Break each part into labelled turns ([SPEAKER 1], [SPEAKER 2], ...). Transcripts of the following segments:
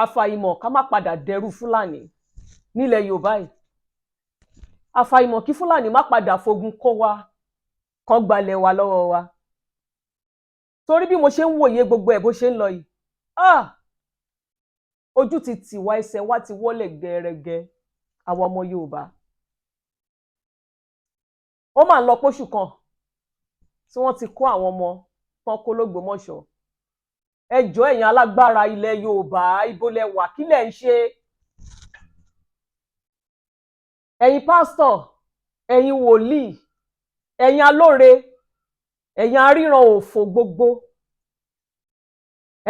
[SPEAKER 1] Àfàìmọ̀ ká má padà dẹrú Fúlàní nílẹ̀ Yorùbá yìí. Àfàìmọ̀ kí Fúlàní má padà fogun kó wa, kán gbalẹ̀ wa lọ́wọ́ wa, torí bí mo ṣe ń wòye gbogbo ẹ̀ bó ṣe ń lọ yìí, ah, ojú ti tì wá, ẹsẹ̀ wa ti wọ́lẹ̀ gẹ́rẹ́gẹ́. Àwa ọmọ Yorùbá, ó máa ń lọ póṣù kan tí wọ́n ti kó àwọn ọmọ tán kó lÓgbómọ̀ṣọ́. Ẹ jọ̀ọ́, ẹ̀yin alágbára ilẹ̀ Yorùbá, ibo lẹ wà? Kí lẹ̀ ń ṣe? Ẹ̀yin pásítọ̀, ẹ̀yin wòlíì, ẹ̀yin alóore, ẹ̀yin aríran òfò gbogbo,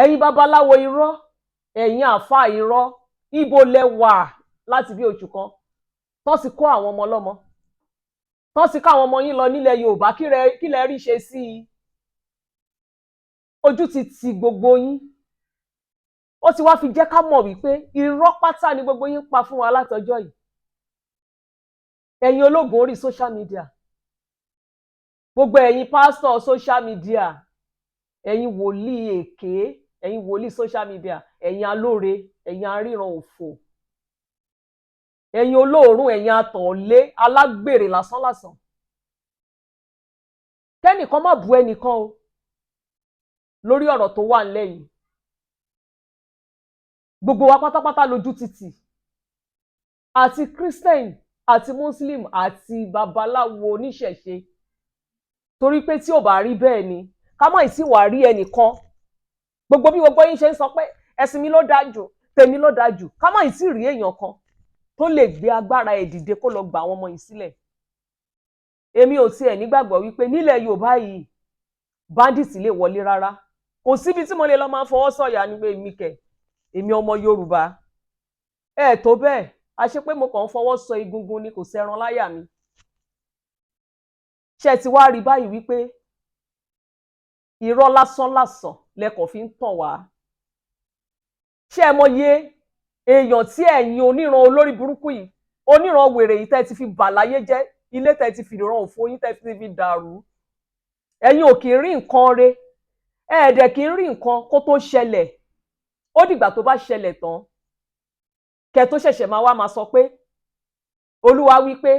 [SPEAKER 1] ẹ̀yin babaláwo irọ́, ẹ̀yin àáfàá irọ́, ibo lẹ wà láti bí oṣù kan tán ti kó àwọn ọmọ ọlọ́mọ, tán ti kó àwọn ọmọ yín lọ nílẹ̀ Yorùbá? Kí lẹ rí ṣe sí i? Ojú ti tì gbogbo yín. Ó ti wá fi jẹ́ ká mọ̀ wípé irọ́ pátá ni gbogbo yín pa fún wa látọjọ́ yìí. Ẹ̀yin ológun orí social media, gbogbo ẹ̀yin pásítọ̀ social media, ẹ̀yin wòlíì èké, ẹ̀yin wòlíì social media, ẹ̀yin alóore, ẹ̀yin aríran òfò, ẹ̀yin olóòórùn, ẹ̀yin atọ̀ọ̀lé alágbèrè lásánlàsàn, kẹ́nìkan má bu ẹnìkan o lórí ọ̀rọ̀ tó wà nílẹ̀ yìí. Gbogbo wa pátápátá lójú títì, àti Christian àti Muslim àti babaláwo oníṣẹ̀ṣe, torí pé tí ò bá rí bẹ́ẹ̀ ni ká má ì sí wàá rí ẹnìkan. Gbogbo bí gbogbo yín ṣe ń sọ pé ẹ̀sìn mi ló dáa jù, tèmi ló dáa jù, ká má ì sí rí èèyàn kan tó lè gbé agbára ẹ̀ dìde kó lọ gba àwọn ọmọ yìí sílẹ̀. Èmi ò tiẹ̀ nígbàgbọ́ wípé nílẹ̀ Yorùbá yìí bandits lè wọlé rárá. Kò síbi tí mo lè lọ máa fọwọ́ sọ̀yà ní pé èmi kẹ̀, èmi ọmọ Yorùbá ẹ tó bẹ́ẹ̀. A ṣe pé mo kàn ń fọwọ́ sọ egungun ni, kò sẹ́ran láyà mi. Ṣé ti wá rí báyìí wípé irọ́ lásán lásán lẹkọ̀ọ́ fi ń tàn wá? Ṣé ẹ mọye èèyàn tí ẹ̀yin oníran olórí burúkú yìí, oníran wèrè yìí, tẹ́ ti fi bà láyé jẹ́, ilé tẹ́ ti fi ìran òfò yín tẹ́ ti fi dàrú? Ẹ̀yin ò kì í rí nǹkan re, ẹ̀ẹ́dẹ̀ kì í rí nǹkan kó tó ṣẹlẹ̀. Ó dìgbà tó bá ṣẹlẹ̀ tán kẹ́ tó ṣẹ̀ṣẹ̀ máa wá máa sọ pé Olúwa wí pé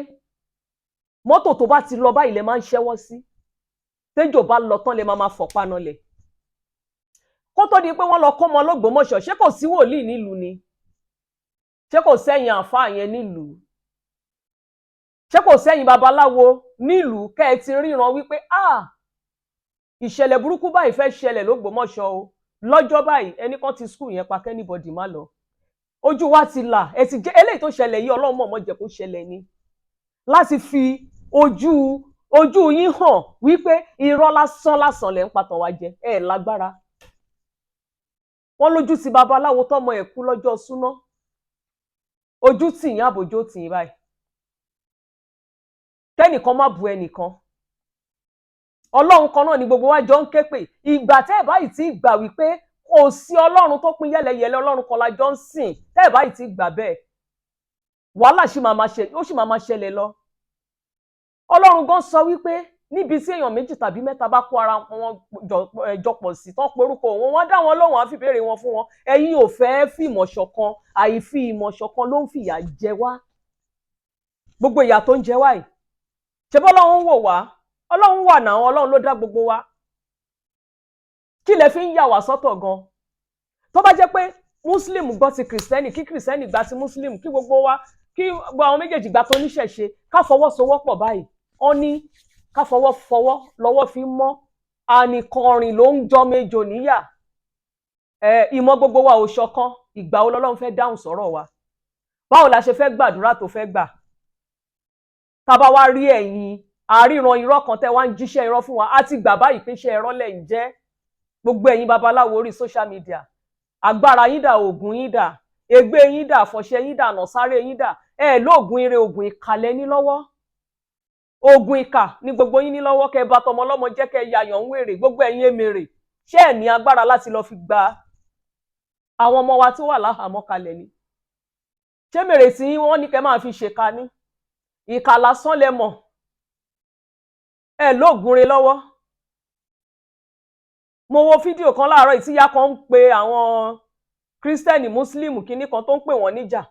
[SPEAKER 1] mọ́tò tó bá ti lọ báyìí lẹ máa ń ṣẹ́wọ́ sí. Téjò bá lọ tán lẹ máa máa fọ̀pá nọlẹ̀. Kó tó di pé wọ́n lọ kó ọmọ l'Ógbómọ̀ṣọ́, ṣé kò sí wòlíì nílùú ni? Ṣé kò sẹ́yìn àáfàá yẹn nílùú? Ṣé kò sẹ́yìn babaláwo nílùú kẹ́ ẹ ti ríran wípé, ah, ìṣẹ̀lẹ̀ burúkú báyìí fẹ́ ṣẹlẹ̀ l'Ógbómọ̀ṣọ́ o lọ́jọ́ báyìí, ẹnì kan ti school yẹn pa, kí anybody má lọ? Ojú wa ti là. Ẹ ti jẹ́ eléyìí tó ṣẹlẹ̀ yìí, Ọlọ́run mọ̀ọ́mọ̀ jẹ́ kó ṣẹlẹ̀ ni láti fi ojú yín hàn wípé irọ́ lásán lásán lẹ̀ ń patàn wá jẹ. Ẹ lágbára wọn lójú ti babaláwo tọmọ ẹ̀ kú lọ́jọ́ súná. Ojú tì yín, àbòjó tì yín báyìí. Kẹ́nìkan má bu ẹnìkan. Ọlọ́run kan náà ni gbogbo wa jọ ń ké pè. Ìgbà tẹ́ ẹ̀ báyìí ti gbà wípé kò sí Ọlọ́run tó pín yẹ́lẹyẹ̀lẹ, Ọlọ́run kan la jọ ń sìn, tẹ́ ẹ̀ báyìí ti gbà bẹ́ẹ̀, wàhálà sì máa máa ṣe, ó sì máa máa ṣẹlẹ̀ lọ. Ọlọ́run gan sọ wípé níbi tí èèyàn méjì tàbí mẹ́ta bá kó ara wọn jọ pọ̀ sí tán porúkọ òun, wọ́n dá wọn lóhùn, á fi béèrè wọn fún wọn. Ẹ̀yin ò fẹ́ fìmọ̀ ṣọ̀kan. Àìfi ìmọ̀ ṣọ̀kan ló ń fìyà jẹ wá. Gbogbo ìyà tó ń jẹ wá yìí, ṣe bọ́ Ọlọ́run wò wá? Ọlọ́run wà náà, Ọlọ́run ló dá gbogbo wa. Kí lẹ fi ń yà wá sọ́tọ̀ gan? Tó bá jẹ́ pé Muslim gbọ́ ti Kìrìsìtẹ́nì, kí Kìrìsìtẹ́nì gba ti Muslim, kí gbogbo wa, kí gbogbo àwọn méjèèjì gba tó níṣẹ̀ṣe, ká fọwọ́sowọ́pọ̀ báyìí. Wọ́n ní ká fọwọ́ fọwọ́ lọ́wọ́ fi mọ́. Ànìkànrìn ló ń jọ méjò níyà. Ẹ ìmọ̀ gbogbo wa ò ṣọ̀kan. Ìgbà wo lọ́lọ́run fẹ́ dáhùn sọ̀rọ̀ wa? Báwo la ṣe fẹ́ gbàdúrà tó fẹ́ gbà? Tá a bá wá rí ẹ̀yin àríran irọ́ kan tẹ́ wá ń jíṣẹ́ irọ́ fún wa, á ti gbà báyìí pé iṣẹ́ irọ́ lẹ̀ ń jẹ́. Gbogbo ẹ̀yin babaláwo orí social media, agbára yín dà? Oògùn yín dà? Ègbé yín dà? Àfọ̀ṣẹ yín dà? Nọ̀sáré yín dà? Ẹ lóògùn ire, oògùn ìkàlẹ̀ ní lọ́wọ́. Oògùn ìkà ní gbogbo yín ní lọ́wọ́. Kẹ́ bá tọmọ ọlọ́mọ jẹ́, kẹ́ yayàn ń wèrè. Gbogbo ẹ̀yin èmèrè, ṣé ẹ̀ ní agbára láti lọ fi gba àwọn ọmọ wa tó wà láhàámọ́ kalẹ̀ ni? Ṣé mèrè tí wọ́n ní kẹ́ máa fi ṣèkà ní ìkà lásán lẹ mọ̀? Ẹ lóògùn re lọ́wọ́. Mo wo fídíò kan láàárọ̀ yìí tí ìyá kan ń pe àwọn Christian, Muslim, kinní kan tó ń pè wọ́n níjà.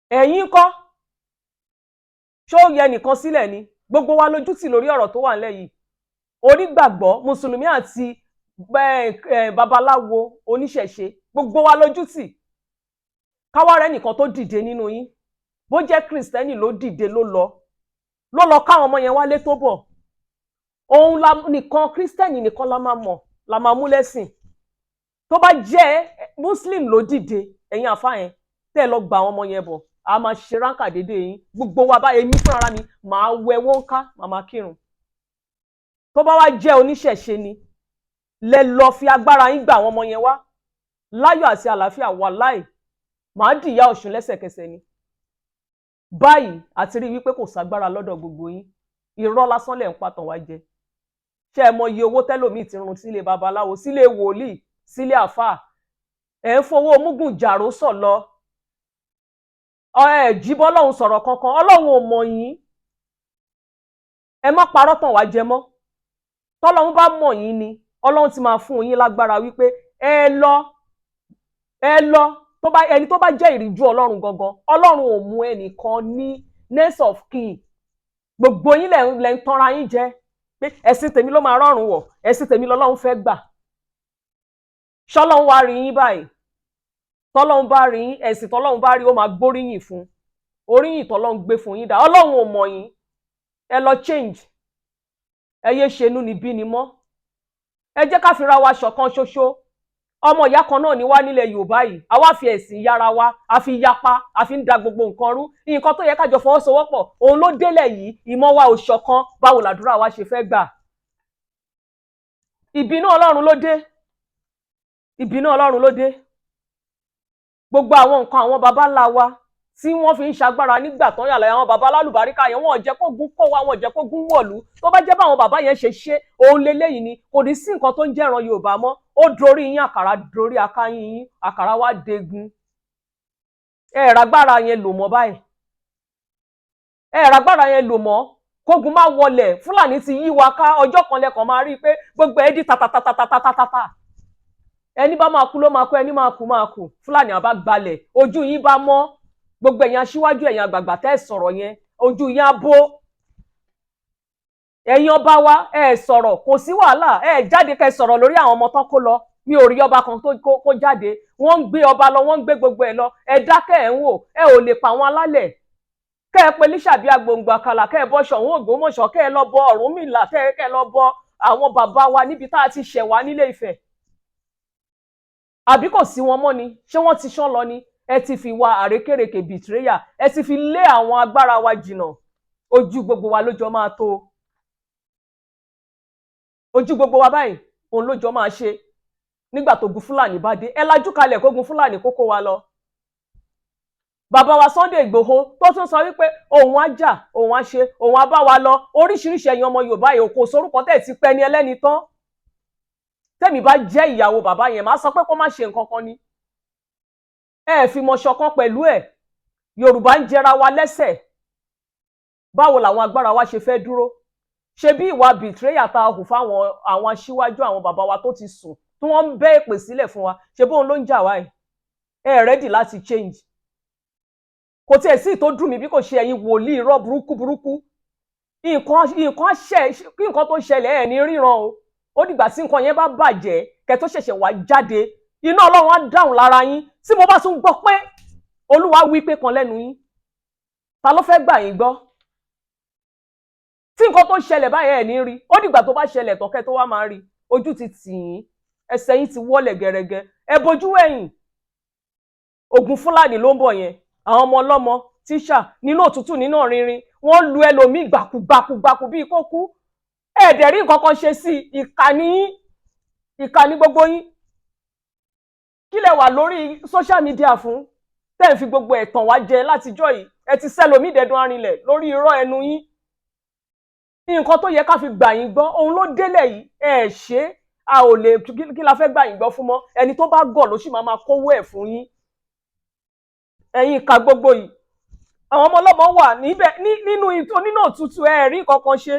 [SPEAKER 1] Ẹ̀yin kọ́, ṣó yẹ nìkan sílẹ̀ ni? Gbogbo wa lójú tì lórí ọ̀rọ̀ tó wà nílẹ̀ yìí. Onígbàgbọ́, mùsùlùmí àti babaláwo, oníṣẹ̀ṣe, gbogbo wa lójú tì. Káwá rẹ nìkan tó dìde nínú yín, bó jẹ́ Christian ló dìde, ló lọ káwọn ọmọ yẹn wálé tó bọ̀, òun la nìkan, Christian nìkan la máa mọ̀, la máa mú lẹ́sìn. Tó bá jẹ́ Muslim ló dìde, ẹ̀yin àfa yẹn tẹ́ ẹ lọ gba àwọn ọmọ yẹn bọ̀, a máa ṣe ránkà dédé yín. Gbogbo wa báyìí, èmi fúnra mi máa wẹ wọ́n ká, màá máa kírun. Tó bá wá jẹ́ oníṣẹ̀ṣe ni lẹ lọ fi agbára yín gba àwọn ọmọ yẹn wá láyọ̀ àti àlàáfíà, wàláì, màá dìyà Ọ̀ṣun lẹ́sẹ̀kẹsẹ̀ ni. Báyìí àti rí wípé kò ságbára lọ́dọ̀ gbogbo yín. Irọ́ lásán lẹ̀ ń pàtàn wá jẹ. Ṣé ẹ mọ iye owó tẹ́lòmíì ti run sílé babaláwo, sílé wòlíì, sílé àfáà? Ẹ̀ ń fowó mugun jàró sọ̀ lọ. Ẹ jíbọ́ Ọlọ́run sọ̀rọ̀ kankan, Ọlọ́run ò mọ̀ yín. Ẹ má parọ́ tàn wá jẹ mọ́. Tọ́lọ́run bá mọ̀ yín ni, Ọlọ́run ti máa fún yín lágbára wípé ẹ lọ, ẹ lọ. Tó bá ẹni tó bá jẹ́ ìríjú Ọlọ́run gangan, Ọlọ́run ò mú ẹnìkan ní next of kin. Gbogbo yín lẹ̀ ń tanra yín jẹ pé ẹ̀sìn tèmi ló máa rọrùn wọ̀, ẹ̀sìn tèmi lọ́lọ́run fẹ́ gbà. Ṣọlọ́run wá rí yín báyìí? Tọ́lọ́run bá rí yín, ẹ̀sìn tọ́lọ́run bá rí, ó máa gbóríyìn fún oríyìn tọ́lọ́run gbé fún yín dá. Ọlọ́run ò mọ̀ yín. Ẹ lọ change. Ẹ yé ṣenú ni bí ni mọ́. Ẹ jẹ́ ká fira wa ṣọ̀kan ṣoṣo. Ọmọ ìyá kan náà ni wá nílẹ̀ Yorùbá yìí. Àwa fi ẹ̀sìn yára wa, a fi yapa, a fi ń da gbogbo nǹkan rú. Nǹkan tó yẹ ká jọ fọwọ́sowọ́pọ̀, òun ló délẹ̀ yìí. Ìmọ̀ wa ò ṣọ̀kan, báwo làdúrà wa ṣe fẹ́ gbà? Ìbínú Ọlọ́run ló dé, ìbínú Ọlọ́run ló dé. Gbogbo àwọn nǹkan àwọn baba ńlá wa tí wọ́n fi ń ṣagbára nígbà tán yàrá àwọn baba alálùbáríkà yẹn, wọ́n jẹ́ kó gún kó wa, wọ́n jẹ́ kó gún wọ̀lú. Tó bá jẹ́ báwọn bàbá yẹn ṣe ṣe òun leléyìí ni, kò ní sí nǹkan tó ń jẹ́ran Yorùbá mọ́. Ó dorí yín, àkàrà dorí akáyín yín, àkàrà wá degun. Ẹ rágbára yẹn lò mọ́ báyìí, ẹ rágbára yẹn lò mọ́. Kógun má wọlẹ̀, Fúlàní ti yí wa ká. Ọjọ́ kan lẹ́kọ̀ọ́ máa rí i pé gbogbo ẹ di tatatatatatatata. Ẹni bá máa kú ló máa kú, ẹni máa kú máa kú. Fúlàní àbá gbalẹ̀, ojú yín bá mọ́. Gbogbo ẹ̀yin aṣíwájú, ẹ̀yin àgbààgbà tẹ́ ẹ̀ sọ̀rọ̀ yẹn, ojú yín á bó. Ẹ̀yin ọba wa, ẹ sọ̀rọ̀, kò sí wàhálà. Ẹ jáde kẹ́ sọ̀rọ̀ lórí àwọn ọmọ tán kó lọ. Mi ò rí ọba kan tó kó jáde. Wọ́n ń gbé ọba lọ, wọ́n ń gbé gbogbo ẹ̀ lọ, ẹ dákẹ́, ẹ̀ ń wò. Ẹ ò lè pa àwọn alálẹ̀. Kẹ́ ẹ pe Lísàbí Agbòǹgbò Àkàlà, kẹ́ ẹ bọ́ Ṣọ̀ún Ògbómọ̀ṣọ́, kẹ́ ẹ lọ bọ Ọ̀rúnmìlà, kẹ́ ẹ lọ bọ àwọn bàbá wa níbi tá a ti ṣẹ̀ wá nílé Ifẹ̀. Àbí kò sí wọn mọ́ ni? Ṣé wọ́n ti ṣán lọ ni? Ẹ ti fi wa àrékèrèkè, betrayal, ẹ ti fi lé àwọn agbára wa jìnnà. Ojú gbogbo wa ló jọ máa tó, ojú gbogbo wa báyìí òun ló jọ máa ṣe nígbà tó gun Fúlàní bá dé. Ẹ lajú kalẹ̀ kógun Fúlàní kókó wa lọ. Bàbá wa Sunday Ìgbòho tó tún sọ wípé òun á jà, òun á ṣe, òun á bá wa lọ oríṣiríṣi. Ẹ̀yin ọmọ Yorùbá yìí, kò sórúkọ tẹ̀ ti pẹ́ ní ẹlẹ́ni tán. Tẹ́mi bá jẹ́ ìyàwó bàbá yẹn, máa sọ pé kó má ṣe nǹkan kan ni. Ẹ fi mọ̀ ṣọ̀kan pẹ̀lú ẹ̀. Yorùbá ń jẹra wa lẹ́sẹ̀. Báwo làwọn agbára wa ṣe fẹ́ dúró? Ṣe bí ìwà betrayal tá a hù fáwọn àwọn aṣíwájú, àwọn bàbá wa tó ti sùn, tí wọ́n ń bẹ́ èpè sílẹ̀ fún wa, ṣe bóun ló ń jà wá yìí? Ẹ ready láti change? Kò tiẹ̀ sí tó dùn mí bí kò ṣe ẹ̀yin wòlíì irọ́ burúkú burúkú. Nǹkan ṣe kí nǹkan tó ṣẹlẹ̀, ẹ̀ ní ríran o. Ó dìgbà tí nǹkan yẹn bá bàjẹ́ kẹ́ tó ṣẹ̀ṣẹ̀ wá jáde. Iná Ọlọ́run á dáhùn lára yín. Tí mo bá tún gbọ́ pé Olúwa wí pé kan lẹ́nu yín, ta ló fẹ́ gbà yín gbọ́? Tí nǹkan tó ṣẹlẹ̀ báyẹn, ẹ̀ ní rí. Ó dìgbà tó bá ṣẹlẹ̀ tán kẹ́ tó wá máa rí. Ojú ti tì yín, ẹsẹ̀ yín ti wọ́lẹ̀ gẹ̀rẹ́gẹ́. Ẹ bojú ẹ̀yìn, ogun Fúlàní ló ń bọ̀ yẹn. Àwọn ọmọ ọlọ́mọ, tíṣà, nínú òtútù, nínú ọ̀rinrin, wọ́n lu ẹlòmíì gbàkúgbàkúgbàkú bíi kó kú. Ẹ dẹ̀ rí nǹkan kan ṣe sí i. Ìkànnì yín, ìkànnì gbogbo yín. Kí lẹ wà lórí social media fún tẹ́ ẹ̀ fi gbogbo ẹ̀tàn wá jẹ látijọ́ yìí? Ẹ ti sẹ́lòmíì dẹ̀dùn arinlẹ̀ lórí irọ́ ẹnu yín. Nǹkan tó yẹ ká fi gbà yín gbọ́, òun ló délẹ̀ yìí. Ẹ ṣe a ò lè. Kí la fẹ́ gbà yín gbọ́ fún mọ́? Ẹni tó bá gọ̀ ló sì máa máa kówó ẹ̀ fún yín. Ẹ̀yin ìka gbogbo yìí, àwọn ọmọ ọlọ́mọ wà níbẹ̀ nínú onínà òtútù. Ẹ rí nǹkan kan ṣe.